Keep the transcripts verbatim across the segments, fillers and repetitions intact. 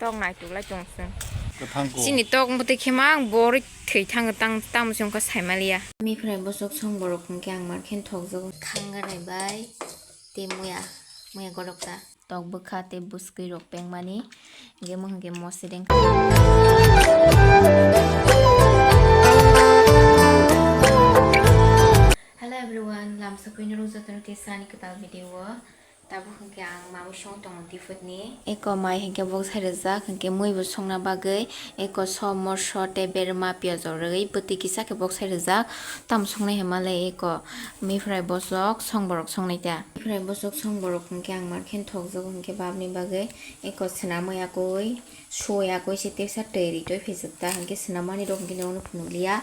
Tok naituk lai tong chwng. Kwthang ko. Chini tok motwi khe ma ang borwi thwi thango tang tamo chwng kha saimaliya. Mifrai bosok song borok hwnkhe ang mar khe thokjago. Khangarai bai tei muya, muya gorok ta. Tok bwkha tei bwskwi rok pengmani. Hwnkhe mo hwnkhe mosireng. Hello everyone, lamsokwi norok jotono kisa ani kwtal video o. Tabuk hwnkhe ang mamwi song tongo dipotni. Eko mai hwnkhe boksai rijak, hwnkhe mui bo songna bagwi eko som, moso tei berma piyaj rok rwgwi bwtwi kisa khe boksai rijak. Tamo songnai hinmale eko mifrai bosok song borok songnai ta. Mifrai bosok song borok hwnkhe ang mar khe thokjago hwnkhe babni bagwi eko swnamwi yakwi. Suya koi se tesa twi ri twi phisuk ta, hwnkhe swnam mani rok hwnkhe nono phunukliya.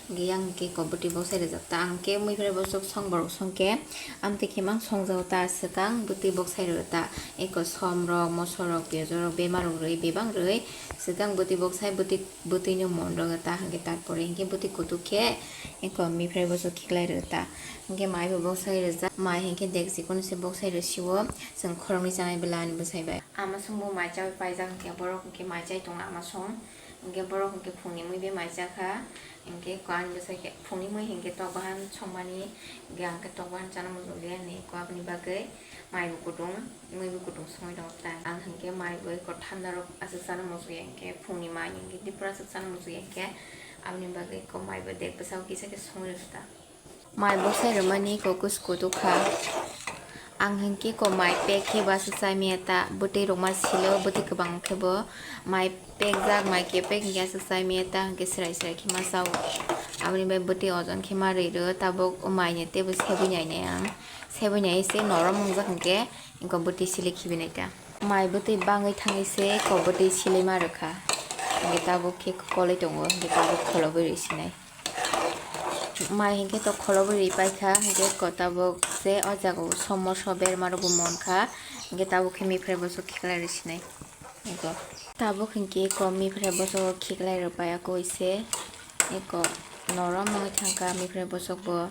Hwnkhe yang hwnkhe ko bwtwi boksai rijak ta, ang hwnkhe mui phre bosok song borok song khe, amtwi khe mang song jago ta, swkang bwtwi boksai rw ta. Eko som rok, moso rok, piyaj rok, bema rok rwi, bebak rwi, swkang bwtwi boksai bwtwi, bwtwi no mon rw ta, hwnkhe tarpore hwnkhe bwtwi kutuk khe, eko mui phre bosok khiklai rw ta. Hwnkhe mai bo boksai rijak, mai hwnkhe dekchi kono se boksai rw sio, chwng khoroknwi chanai bwla ani bwsai bai. Ama song bo mai chawi paijak hwnkhe borok hwnkhe mai chai tongo ama song. Hwnkhe borok hwnkhe phungni mui bai mai cha kha. Hwnkhe ko ani bwsai khe phungni mui hwnkhe tok bahan songmani, hwnkhe ang khe tok bahan chana muchungya ni ko aboni bagwi mai bo kutung, mui bo kutung songwi tongo ta. Ang hwnkhe mai bo eko thanda rok aswk chana muchungya hwnkhe phungni mai hwnkhe dipra aswk chana muchungya hwnkhe aboni bagwi ko mai bo dek bwsao kisa khe songwi rwkha ta. Mai boksai rwmani kokos kutuk kha. Ang hwnkhe ko mai pek khe bo aswk chai maya ta, bwtwi rok ma silo, bwtwi kwbang khe bo mai pekjak, mai kepek hwnkhe aswk chai maya ta, hwnkhe swrai swrai khe ma chao. Aboni bai bwtwi ojon khe ma rwi rw, tabuk o mai ni teibo sebwi nai nai ang. Sebwi nai se norom wngjak hwnkhe, eko bwtwi sili khibi nai ta. Mai bwtwi bangwi thangwi se ko bwtwi sili ma rwkha. Hwnkhe tabuk khe koloi tongo, hwnkhe tabuk kholobwi rwi sinai. Mai hwnkhe to kholobwi ri paikha, hwnkhe ko tabuk se o jaga o somoso berma rok bo mon kha, hwnkhe tabuk khe mifre bosok khiklai rw sinai. Eko tabuk hwnkhe ko mifre bosok khiklai rw pai, eko ise eko norom wngwi thangkha mifre bosok bo.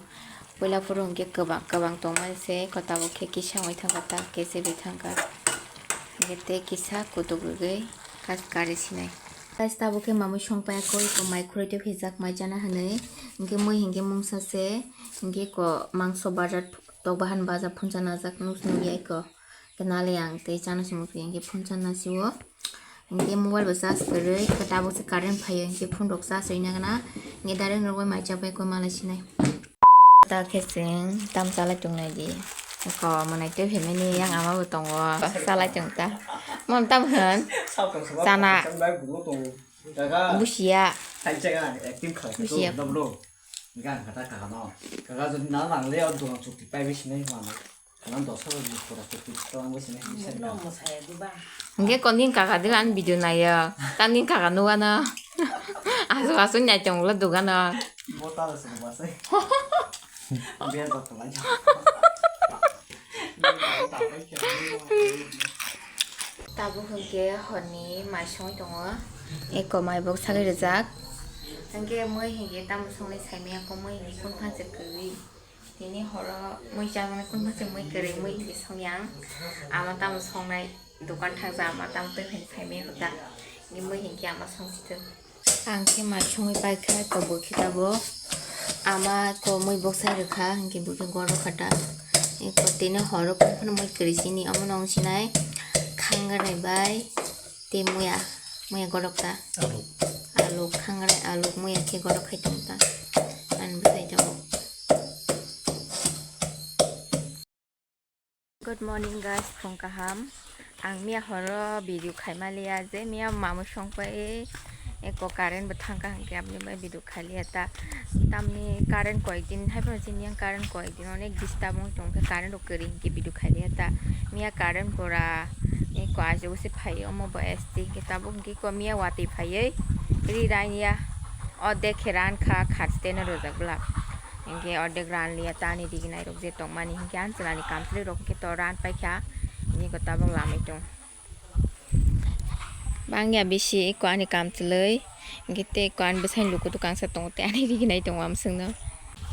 Puila phuru hwnkhe kwbang kwbang tongmani se, eko tabuk khe kisa wngwi thangkha, ta kese bai thangkha, hwnkhe tei kisa kutuk rwgwi kas kari sinai. Guys, tabuk khe mamwi song paiya koi, ko mai khurui tei phijak mai chana hinwi. Hwnkhe mui hwnkhe mungsa se, hwnkhe ko mangso bajar, tok bahan bajar phunsa najak nuk nukya ko. Khe nali ang tei chana se muchungya hwnkhe phunsa nasi o. Hwnkhe mobile bo charge kwrwi, khe tabuk se current phaiya hwnkhe phone rok charge rwina gana. Hwnkhe direct rwgwi mai chabai ko malai sinai. Ta khe chwng tam chalai tongnai di. Ko mwnai tei phaimani yang ama bo tongo. Chalai tong ta. Mon tam hwn. Chana. Busia. Busia. Hwnkhe kon din kaka din ani video naio. Tam din kaka nugano. Asuk asuk nai tonglo dogano. Tabuk hwnkhe horni mai songwi tongo. Eko mai bok sagwi rijak. Hwnkhe mui hwnkhe tamo songnai saimanya kho, mui hwnkhe kung phansa kwrwi. Tini horo mui chamani kung phansa mui kwrwi, mui hwnkhe songyang. Ama tamo songnai dokan thangsa, ama tamo twi phaini saimanya kho ta. Hwnkhe mui hwnkhe ama songsi thung. Ang khe mai songwi paikha, eko bo khe tabuk ama ko mui boksai rwkha, hwnkhe bo khe gor rwkha ta. Eko tini horo phano mui kwrwi sini, omono wng sinai khangarai bai tei muya, muya gorok ta. Alu. Alu khangarai, alu muya khe gorok khai tong ta. Ani bwsai tabuk. Good morning guys, phung kaham. Ang miya horo video khaimaliya je miya mamwi songpai eko current bo thangkha hwnkhe aboni bai video khailiya ta. Tamni current koyekdin hai phano chini yang current koyekdin onek disturb wng tongkhe current rok kwrwi hwnkhe video khailiya ta. Miya current pura eko ajogo se phaio omo bo S T hwnkhe tabuk hwnkhe ko miya watwi phaiwi ri raniya o dekhe ran kha kharsteno rojak bwlak. Hwnkhe ordek ran liya ta ani digi nairok je tongmani hwnkhe ang chwlani kamchwlwi rok hwnkhe to ran paikha hwnkhe eko tabuk lamwi tong. Bangya bisi eko ani kamchwlwi hwnkhe tei eko ani bwsani luku dukangsa tongo tei ani digi nai tongo amswkno.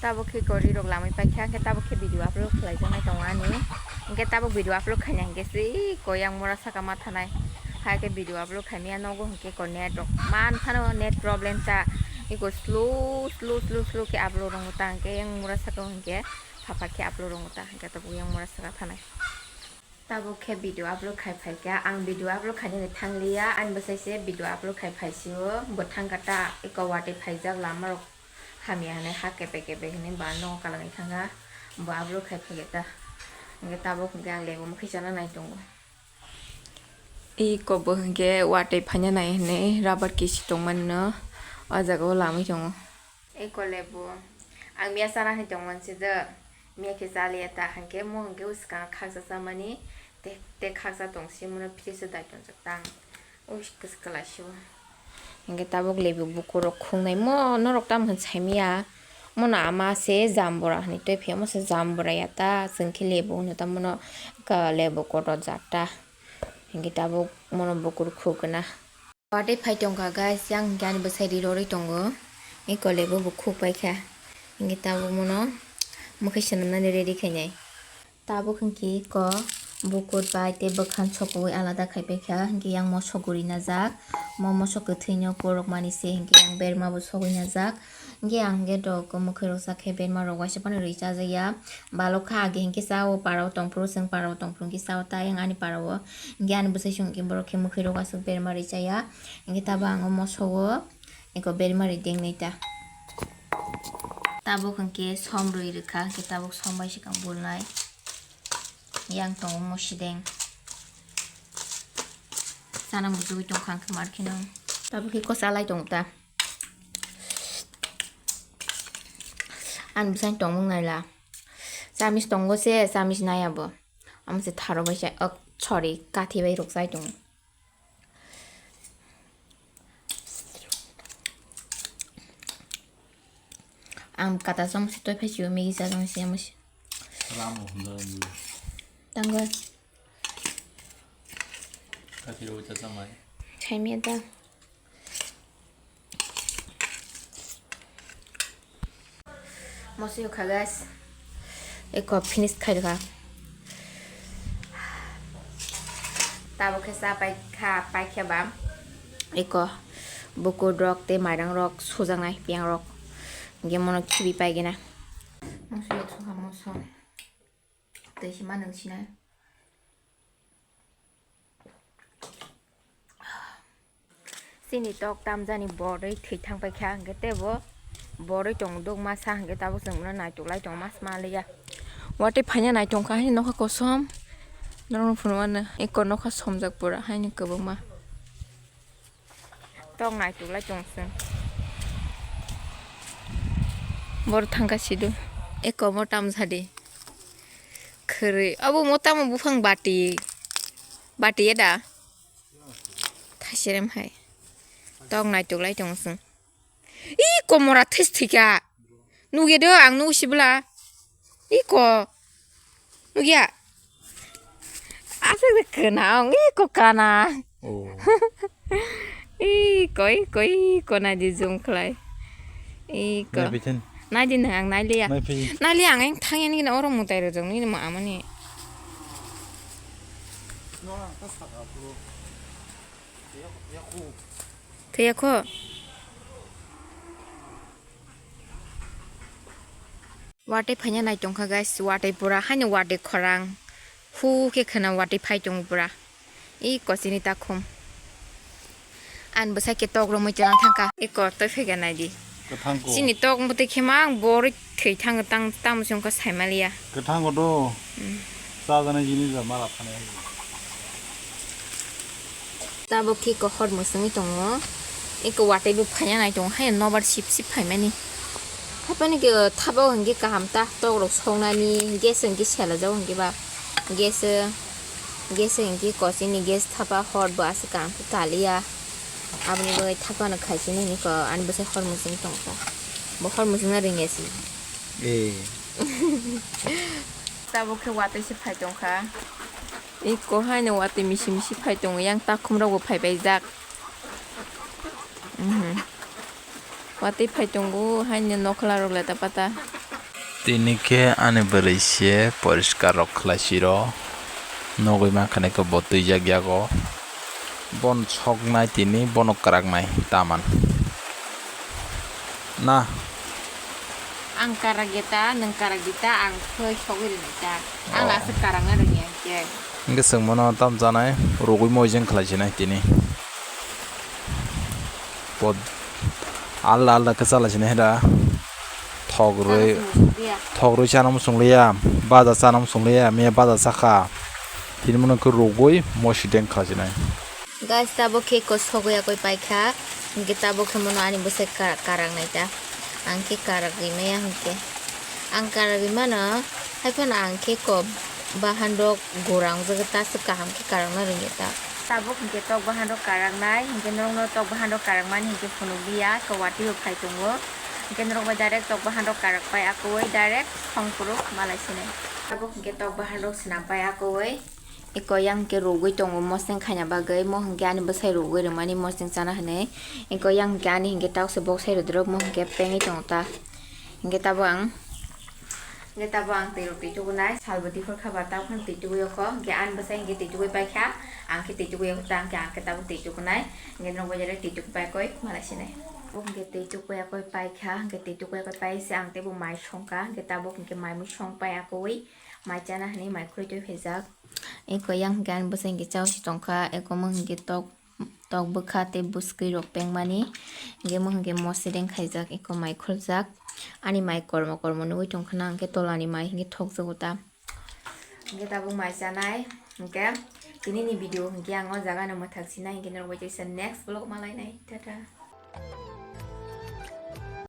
Tabuk khe eko ri rok lamwi paikha hwnkhe tabuk khe video upload khlaijaknai tongo ani hwnkhe tabuk video upload khaina hwnkhe se eko yang mora saka ma thanai. Hai khe video upload khaimya nogo hwnkhe ko net rok man phano net problem ta. Iko slow, slow, slow, slow khe upload rongo ta hwnkhe yang mura saka hwnkhe phapha khe upload rongo ta hwnkhe tabuk yang mura saka phanai. Tabuk khe video upload khai phaikha, ang video upload khainani thangliya, ani bwsai se video upload khai phaisio, bo thangkha ta, eko watwi phaijak lama rok hamya hinwi ha kepe kepe hinwi ba nogo kalangwi thangkha, bo upload khai phaikha ta, hwnkhe tabuk hwnkhe ang lebu mwkhwi chana nai tongo. Eko bo hwnkhe watwi phaina nai hinwi rubber kisi tongmani no o jaga o lamwi tongo. Eko lebu. Ang miya chana hai tongmani se do. Miya khe chaliya ta hwnkhe mo hwnkhe o swkang khaksa chamani te, te khaksa tong se mono fridge o dai tongjak tang. O kwswk kwlai se o. Hwnkhe tabuk lebu bukur rok khungnai mo norok tamo hwn saimanya. Mono ama se jambura hinwi twi phiya mo se jambura ya ta chwng khe lebu hwno ta mono lebu kotor jat ta. Hwnkhe tabuk mono bukur khukgwna. Watwi phai tongkha guys, yang hwnkhe ani bwsai ri rorwi tongo. Eko lebu bo khuk paikha. Hwnkhe tabuk mono mwkhwi swnamnani ready khainai. Tabuk hwnkhe eko bukur bai tei bwkhan sokogwi alada khai paikha. Hwnkhe yang mosok guri najak. Mo mosok kwthwino korokmani se hwnkhe yang berma bo sogwi najak. Hwnkhe ang hwnkhe dok mwkhwi rok sa khe berma rok waisa phano rwi chajakya. Balok kha age hwnkhe cha o para o tongphuru, chwng para o tongphuru hwnkhe cha o ta yang ani para o. Hwnkhe ani bwsai song hwnkhe borok khe mwkhwi rok aswk berma rwi chaya. Hwnkhe tabuk ang o moso o eko berma rwi dengnai ta. Tabuk hwnkhe som rwi rwkha, hwnkhe tabuk som bai swkang bulnai. Yang tongo mosideng. Chana mujugwi tongkha hwnkhe mar kheno. Tabuk khe eko chalai tongo ta. Ani bwsai tongmung naila. Chamis tongo se, chamis nai abo. Amo se tharo bai se, ok, sorry, kathi bai rok chai tongo. Ang kata chamo se toi phai sio, Maggie cha chamo se, amo se. Ramo hwnjak ang bui. Tangoi. Kathi rok cha chamai. Chaimia da. Moso yokha guys. Eko finish khairokha. Tabuk khe cha paikha, paikha ba. Eko bukur rok tei mairang rok sujaknai piyang rok. Hwnkhe mono khibi paigena. Moso yok sokha moso. Tei se ma nung sinai. Chini tok tamjani borwi thwi thang paikha, hwnkhe teibo borwi tongo dok masa, hwnkhe tabuk chwng bono naitok lai tongo mas maliya. Watwi phaina naitongkha haino nokha kosom, norokno phunukmano eko nokha somjak pura haino kwbangma. Tok naitok lai tong chwng. Bor thangkha sidu. Eko mo tamjadi. Khwrwi. Abo mo tamo buphang bati. Bati ya da? Thaiserem hai. Tok naitok lai tong chwng. Ih, komora thais thwikha. Nugya do, ang nugo sibla. Ih, ko. Nugya. Aswk de kana, ang ih, ko kana. Oh. Ih, ko, ih, ko, ih, ko, nai di zoom khlai. Ih, ko. Nai phi thun. Nai di nang, ang nai liya. Nai phi. Nai liya, ang yang thang yang ni oro mutai ro jong ni ma amani. Thwiya kho. Watwi phaina nai tongkha guys, watwi pura haino watwi khorang. Hu khe khwna watwi phai tongo pura. I kochini takhum. Ani bwsai khe tok romwi chwla thangkha. Eko twi phaikha nai di. Kwthang ko. Chini tok mwtwi khe ma ang borwi thwi thango tang tamo se wngkha saimaliya. Kwthang ko do. Hmm. Chajaknai jinis ba mala phanai. Tabuk khe eko hor mwswngwi tongo. Eko watwi bo phaiya nai tongo. Haino nobar sip sip phaimani. Haphano khe thapa o hinkhe kaham ta. Tok rok soknani gas hinkhe selajago hinkhe ba. Gas o, gas o hinkhe kochini gas thapa hor bo aswk kaham khe kaliya. Aboni bagwi thapano khaisini hinwi ko ani bwsai hor mwswngwi tongkha. Bo hor mwswngna ringya si. Eh. Tabuk khe watwi se phai tongkha. Eko haino watwi misi misi phai tongo, yang takhum rok bo phai paijak. Mhm. Watwi phai tongo haino nokhla rok leta pata. Tini khe ani bwrwi se poriskar rok khlai siro. Nugwi mankha nai khe bo twijak yago. Bon soknai tini, bono kwraknai taman. Na. Ang karak ya ta, nwng karak di ta, ang khoi sogwi rwni ta. Ang Oh. Lasa karakna rwngya hwnkhe. Hwnkhe chwng bono tam chanai, rugwi moijeng khlai sinai tini. Pod-, alda alda khe chala sinai da. Thok rwi, Chana se muchung liya. Thok rwi chana muchung liya, baja chana muchung liya, miya baja chakha. Tini bono khe rugwi mosideng khlai sinai. Guys, tabuk khe ko sogwi yakwi paikha. Hinkhe tabuk khe mono ani bwsai ka-, karak nai ta. Ang khe karak rimaya hinkhe. Ang karak rimano, haiphano ang khe ko bahan rok gora wngjago ta, se kaham khe karakna rwngya ta. Tabuk hinkhe tok bahan rok karak nai, hinkhe norokno tok bahan rok karak mani hinkhe phunukliya, ko watwi bo phai tongo. Hinkhe norok bai direct tok bahan rok karak pai akwui direct song phuru malai sinai. Tabuk hinkhe tok bahan rok swnam pai akwui. Eko yang hwnkhe rugwi tongo moseng khaina bagwi, mo hwnkhe ani bwsai rugwi rwmani moseng chana hinwi. Eko yang hwnkhe ani hwnkhe taukse boksai rwdwrwk, mo hwnkhe pengwi tongo ta. Hwnkhe tabuk ang, hwnkhe tabuk ang twi rok twi tukunai, salbo diphor kha ba tabuk phano twi tugwi okho, hwnkhe ani bwsai hwnkhe twi tugwi paikha, ang khe twi tugwi okho ta, hwnkhe ang khe tabuk twi tukunai, hwnkhe norok bai twi tugwi paikoi malai sinai. Bo hwnkhe twi tugwi paikha, hwnkhe twi tugwi paise ang teibo mai songkha, hwnkhe tabuk hwnkhe mai mui song pai akwui. Mai chana hinwi mai khulwi twi phaijak. Eko yang hwnkhe ani bwsai hwnkhe chao se tongkha, eko mo hwnkhe tok, tok bwkha tei bwswkwi rok pengmani. Hwnkhe mo hwnkhe mosideng khaijak, eko mai khuljak. Ani mai kormo kormo nugwi tongkha na, hwnkhe tolani mai hwnkhe thokjago ta. Hwnkhe tabuk mai chanai, hwnkhe tinini video hwnkhe ang o jaga no mwthak sinai, hwnkhe norok bai teisa next vlog malainai. Tata.